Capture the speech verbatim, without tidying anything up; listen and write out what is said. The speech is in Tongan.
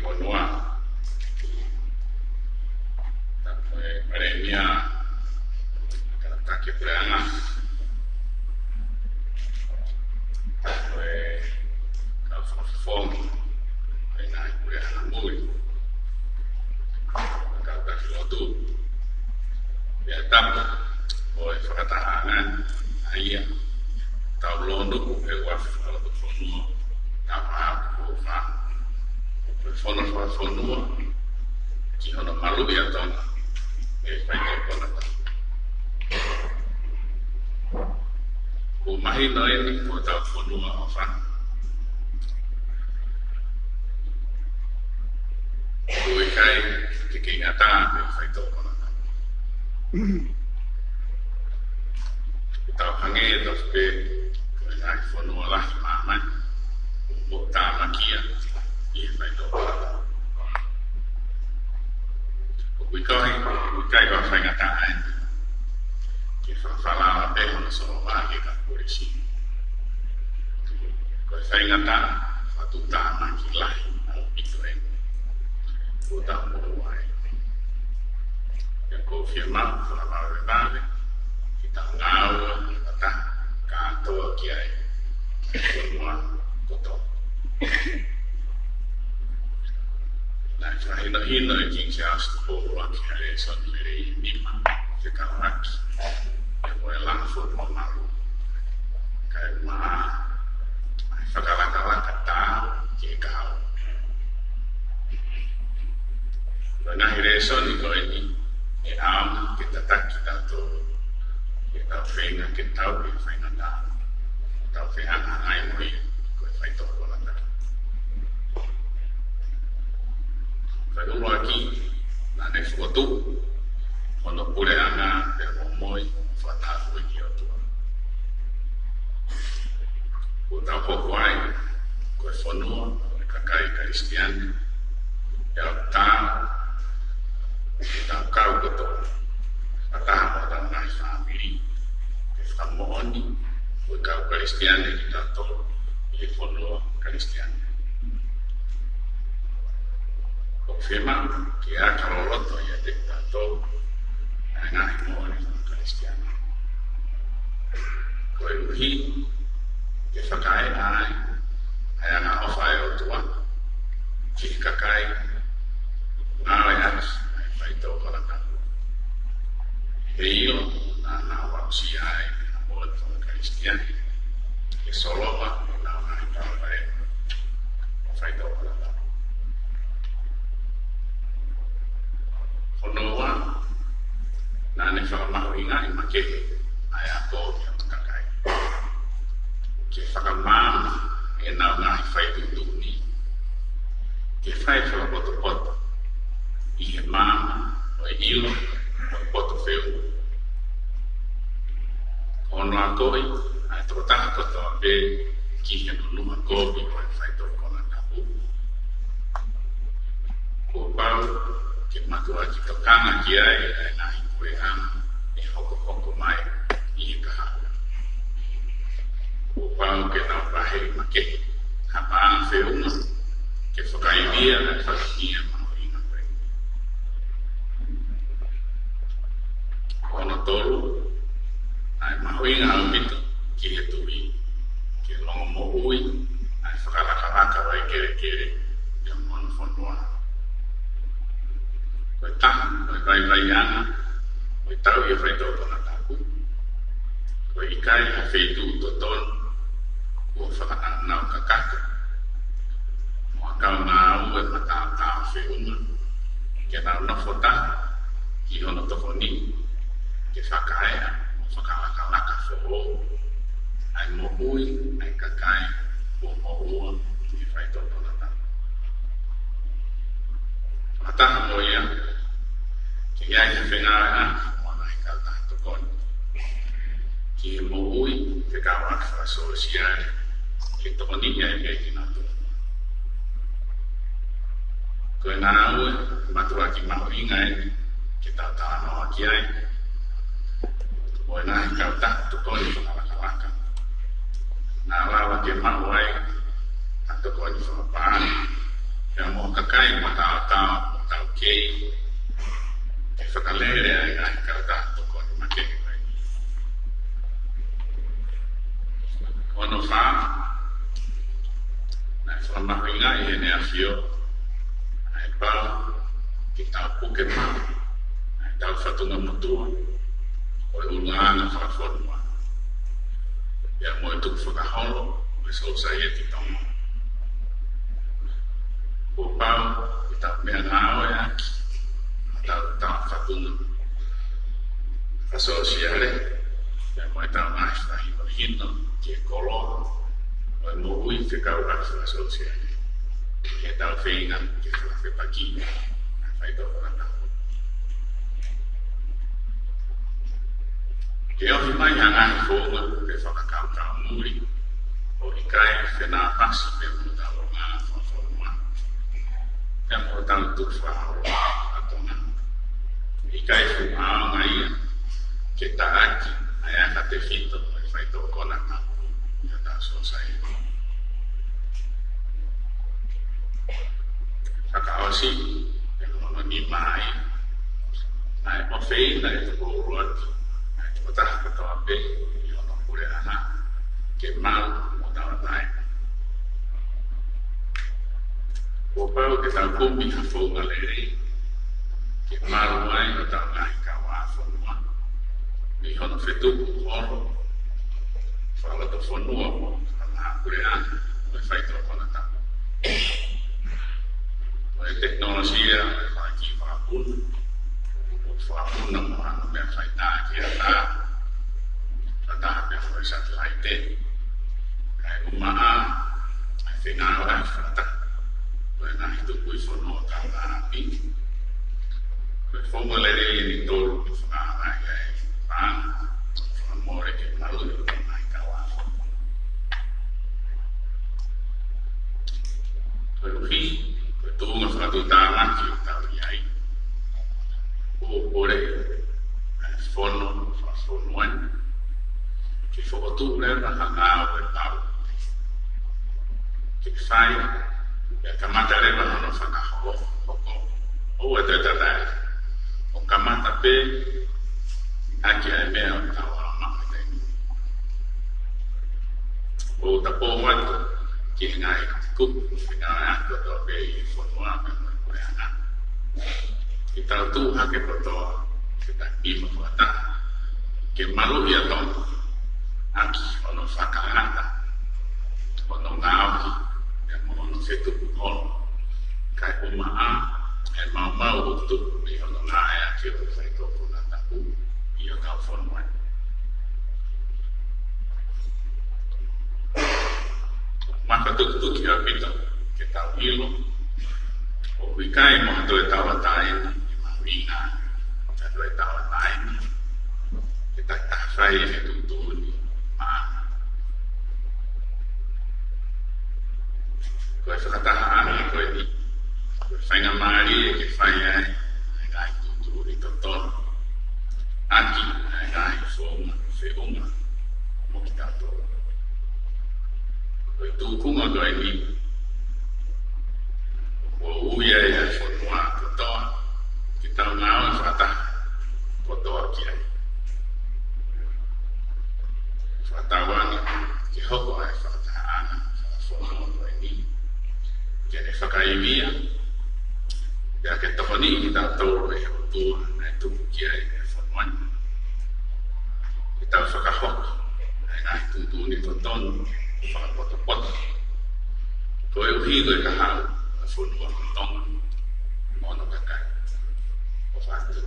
Fonua. Tapu mo e Palēmia, kau taki puleʻanga. Tapu mo e kau fakafofonga, ʻa e ngaahi puleʻanga muli. Kau taki lotu. Pea tapu mo e fakatahaʻanga, ʻa ia, tau lōnuku he uafu fakalotofonua, tau haʻu ko fa. Ko e fono fakafonua, ki hono maluʻi ʻa Tonga, ʻe faitokona ta. Kuo mahino eni ko hotau fonua ʻofa. Kuo ʻikai ke kei ngata ʻa e faitokona ta. Tau hangē tofu pē ko e ngaahi fonua lahi ʻi māmani, ʻoku tāmakia ʻi he faitokona ta. ʻOku ʻikai, ʻoku ʻikai ko ha faingataʻa eni ke fakafalala pē hono solo vā ki he kau polisi. Ko e faingataʻa fakatuʻutāmaki lahi ʻaupito eni kuo tau maʻu ai. Pea ʻoku ou fiemaʻu fakavavevave ke tau ngāue fakataha kātoa ki ai, ʻi he fonua kotoa. Naʻe fakahinohino ʻe Kingi Siaosi Tupou ʻUluaki ʻa e lēsoni lelei ʻe nima, fekauʻaki pea mo e langa fonua malu. Kae ʻumaʻā ʻa e fakalakalaka taau ki he kahaʻu. Ko e ngaahi lēsoni ko eni ʻe ʻaonga ke tataki kitautolu ke tau feinga ke tauhi e faingataʻa, tau fehangahangai mo ia ko e faitokona ta. Ko e ʻuluaki, naʻá ne fokotuʻu hono puleʻanga pea momoi fakataha ki he ʻOtua. Kuo tau hoko ai ko e fonua ʻo e kakai Kalisitiane, pea ʻoku tau, ʻoku tau kau kotoa, fakataha mo hotau ngaahi fāmili, ke fakamoʻoni ko e kau Kalisitiane kitautolu ʻi he fonua Kalisitiane. ʻOku fiemaʻu ke aka loloto ʻiate kitautolu ʻa e ngaahi moʻoni faka-Kalisitiane, koeʻuhi ke fakaeʻa ai ʻa e angaʻofa ʻa e ʻOtua ki he kakai ʻoku ngāueʻaki ʻa e faitokona tapu. He ʻilo naʻa nau aʻusia ai ʻa e moʻoni faka-Kalisitiane ke solova ʻenau ngaahi palopalema ʻo e faitokona tapu. Hono ua, naʻá ne fakamahuʻingaʻi makehe ʻa e ako ki he kakai ke fakamaama ʻenau ngaahi faituʻutuʻuni, ke fai fakapotopoto ʻi he maama ʻo e ʻilo ʻo e poto feʻunga. Ko hono akoʻi ʻa e tokotaha kotoa pē ki he nunuʻa kovi ʻo e faitokona tapu, kuo pau ke mātuʻaki tokanga ki ai ʻa e ngaahi puleʻanga ʻe hokohoko mai ʻi he kahaʻu. Kuo pau ke nau vaheʻi makehe ha paʻanga feʻunga ke fakaivia ʻa e fatongia mahuʻinga ko ē. Hono tolu, ʻa e mahuʻinga ʻaupito ki he tuʻi ke longomoʻui ʻa e fakalakalaka ʻo e kelekele ʻi hono fonua. Ko e taha ʻo e vaivaiʻanga ʻo e tauhi ʻo e faitokona tapu, ko e ʻikai ha feituʻu totonu kuo fakanāunau kakato mo ha kau ngāue mataotao feʻunga ke nau nofo taha ki hono tokoni ke fakaeʻa mo fakalakalaka foʻou ʻa e moʻui ʻa e kakai kuo moʻua ʻi he faitokona tapu. Fakataha mo ia, ke ʻi ai ha fengāueʻaki mo e ngaahi kautaha tokoni ki he moʻui fekauʻaki fakasōsiale ke tokoniʻi ai pē kinautolu. Ko e ngāue mātuʻaki mahuʻinga eni ke tau talanoa ki ai, mo e ngaahi kautaha tokoni fakalakalaka naʻa lava ke maʻu ai ha tokoni fakapaʻanga, pea mo kakai mataotao mo taukei, ke fakalele ai e ngaahi kautaha tokoni makehe ko eni. Hono fā, naʻe fakamahuʻingaʻi ʻe Heʻene ʻAfio ʻa e pau ke tau puke maʻu ʻa ʻetau fatunga motuʻa ʻo e ʻulungaanga fakafonua, pea mo e tukufakaholo ʻo e sōsaieti Tonga. Kuo pau ke tau meʻangāueʻaki ʻetau, ʻetau fatunga fakasōsiale, pea mo ʻetau ngaahi fakahinohino ki he koloa ʻo e moʻui fekauʻaki fakasōsiale, ke tau feinga ke fakafepakiʻi ʻa e faitoʻo konatapu. Ke ohi mai ha ngaahi founga pe fakakaukau muli ʻoku ʻikai fenāpasi pea mo ʻetau ʻulungaanga fakafonua, pea mo ʻetau tukufakaholo ʻa Tonga. ʻIkai fuʻu ʻaonga ia ke taʻaki ʻa e aka tefito ʻo e faitoʻo konatapu ʻi hotau sōsaieti. Fakaʻosi, pea mo hono nima ia, naʻe ʻofeina ʻe he Tokouloaki ʻa e tokotaha kotoa pē ʻi hono puleʻanga ke malu mo tauʻatāina. Kuo pau ke tau kumi ha founga lelei ke malu ai hotau ngaahi kauʻāfonua mei hono fetuku holo fakalotofonua mo fakamahapuleʻanga ʻo e faitoʻo konatapu. Ko e tekinolosia ʻo e fanga kiʻi vakapuna, ʻoku fakapuna mo hano meʻa faitā ki ʻatā, fakataha pea mo e satelaite, kae ʻumaʻā ʻa e fengāueʻaki fakataha ʻo e ngaahi tukui fonua ʻo e kaungāʻapi. Ko e founga lelei eni ʻe tolu ke fakaʻaongaʻi ai e paʻanga fakamole ke maluʻi hotau ngaahi kauʻāfonua. Koeʻuhi ko e tuʻunga fakatuʻutāmaki ʻoku tau ʻi ai, ʻoku ou kole ʻa e Fono Fakafonua ni ke fokotuʻu leva ha ngāue pau ke fai, pea kamata leva hono fakahoko, ʻoua toe tatali, ʻo kamata pē ʻaki ʻa e meʻa ʻoku tau ʻalu maʻu he taimi ni. ʻOku ou tapou atu ki he ngaahi kupu fengāueʻaki kotoa pē ʻi he fonua pea mo e puleʻanga, ke tau tuʻu hake kotoa ke tau nima fakataha ke maluʻi ʻa Tonga ʻaki hono fakangata, hono ngaohi, pea mo hono fetuku holo, kae ʻumaʻā ʻa e maumau ʻoku tupu mei hono ngāueʻaki ʻo e faitoʻo konatapu ʻi hotau fonua ni. Mafatukutuki ʻaupito ke tau ʻilo ʻoku ʻikai mo ha toe tauʻatāina ʻe mahuʻinga, ha toe tauʻatāina ke takitaha fai ʻene tuʻutuʻuni maʻana. Ko e fakatahaʻanga ko eni, ko e faingamālie ke fai ai ʻa e ngaahi tuʻutuʻuni totonu ʻaki ʻa e ngaahi founga feʻunga mo kitautolu. Ko e tūkunga ko eni kuo ui ai ʻa e fonua kotoa ke tau ngāue fakataha kotoa ki ai. Fakatauange ke hoko ʻa e fakatahaʻanga fakafonua ko eni ke ne fakaivia, pea ke tokoniʻi kitautolu ʻe he ʻOtua naʻe tuku ki ai ʻa e fonua ni, ke tau fakahoko ʻa e ngaahi tuʻutuʻuni totonu fakapotopoto, koeʻuhi ko e kahaʻu ʻo e fonua ko Tonga mo hono kakai. ʻOfa atu.